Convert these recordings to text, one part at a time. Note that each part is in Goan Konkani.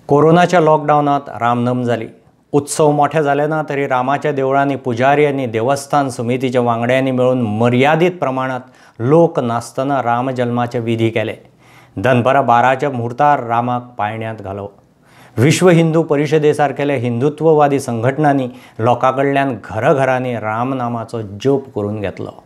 कोरोनाच्या लॉकडावनात रामनम जाली. उत्सव मोठे जाले ना तरी रामाच्या देवळांनी पुजारी आनी देवस्थान समितीच्या वांगड्यांनी मेळून मर्यादीत प्रमाणात लोक नासतना रामजल्माचे विधी केले. दनपरां 12च्या मुहूर्तार रामाक पाळण्यांत घालो. विश्व हिंदू परिशदे सारकेले हिंदुत्ववादी संघटनांनी लोकां कडल्यान घराघरांनी रामनामाचो जप करून घेतलो.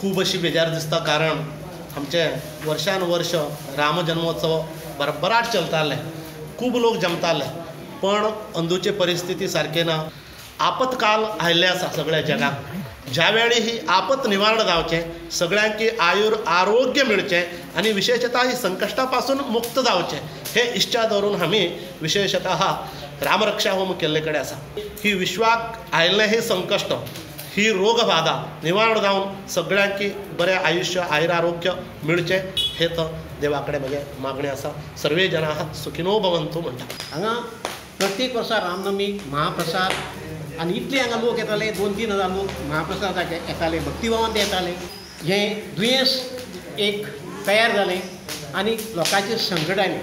खूब अशी बेजार दिसता, कारण आमचे वर्षान वर्ष राम जन्मोत्सव भरभराट चलताले, खूब लोक जमताले, पण अंदूची परिस्थिती सारकी ना. आपतकाल आयिल्लें आसा सगळ्या जगाक. ज्या वेळी ही आपत निवारण जावचें, सगळ्यांकी आयुर आरोग्य मेळचें आनी विशेषतः ही संकश्टा पासून मुक्त जावचें हे इच्छा दवरून आमी विशेषतः रामरक्षा होम केल्ले कडेन आसा. ही विश्वाक आयिल्लें हें संकश्ट, ही रोगबाधा निवारण जावन सगळ्यांकी बरें आयुष्य आयुर आरोग्य मेळचें हे तर देवा कडेन म्हजें मागणें आसा. सर्वे जनाः सुखिनो भवन्तु म्हणटा. हांगा प्रत्येक वर्सा रामनवमी महाप्रसाद आनी इतले हांगा लोक येताले, 2-3 हजार लोक महाप्रसादाक येताले, भक्तिभावान ते येताले. हें दुयेंस एक तयार जालें आनी लोकांचेर संकट आयलें.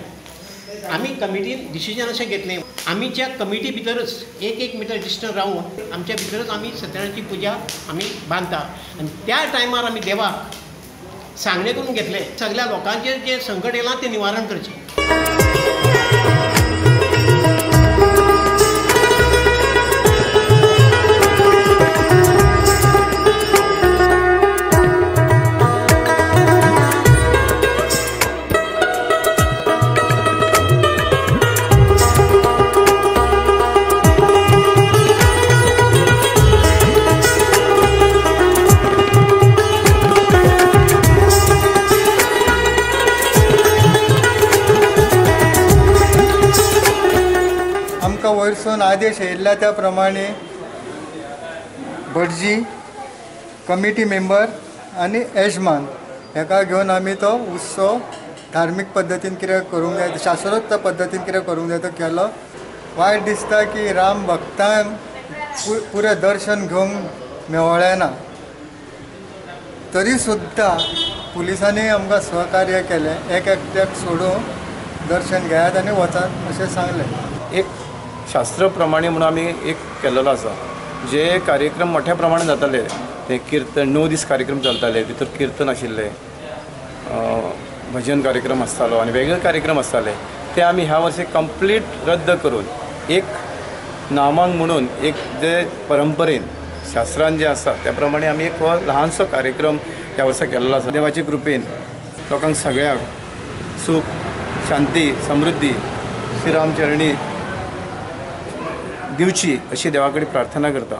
आमी कमिटीन डिसिजन अशें घेतलें, आमीच्या कमिटी भितरच 1-1 मिटर डिस्टन्स रावून आमच्या भितरच आमी सत्यनारायणाची पुजा आमी बांदता आनी त्या टायमार आमी देवाक सांगणें करून घेतलें, सगळ्या लोकांचेर जें संकट येयलां तें निवारण करचें. वयरसून आदेश येयल्ल्या त्या प्रमाणे भटजी, कमिटी मेंबर आनी यजमान हेका घेवन आमी तो उत्सव धार्मीक पद्दतीन कितें करूंक जाय, शास्त्रोक्त पद्दतीन कितें करूंक जाय तो केलो. वायट दिसता की राम भक्तांक पुरें दर्शन घेवंक मेळ्ळें ना, तरी सुद्दां पुलिसांनी आमकां सहकार्य केलें, एक एकट्याक सोडून दर्शन घेयात आनी वचात अशें सांगलें. एक शास्त्र प्रमाणे म्हणून आमी एक केल्लो आसा, जे कार्यक्रम मोठ्या प्रमाणात जाताले ते किर्तन, 9 दीस कार्यक्रम चलताले, भितर किर्तन आशिल्लें, भजन कार्यक्रम आसतालो आनी वेगळे कार्यक्रम आसताले, ते आमी ह्या वर्सी कंप्लीट रद्द करून एक नामांक म्हणून एक जे परंपरेन शास्त्रान जे आसा त्या प्रमाणे आमी एक हो ल्हानसो कार्यक्रम ह्या वर्सा केल्लो आसा. देवाचे कृपेन लोकांक सगळ्यांक सूख, शांती, समृद्धी श्रीरामचरणी दिवची अशी देवा कडेन प्रार्थना करता.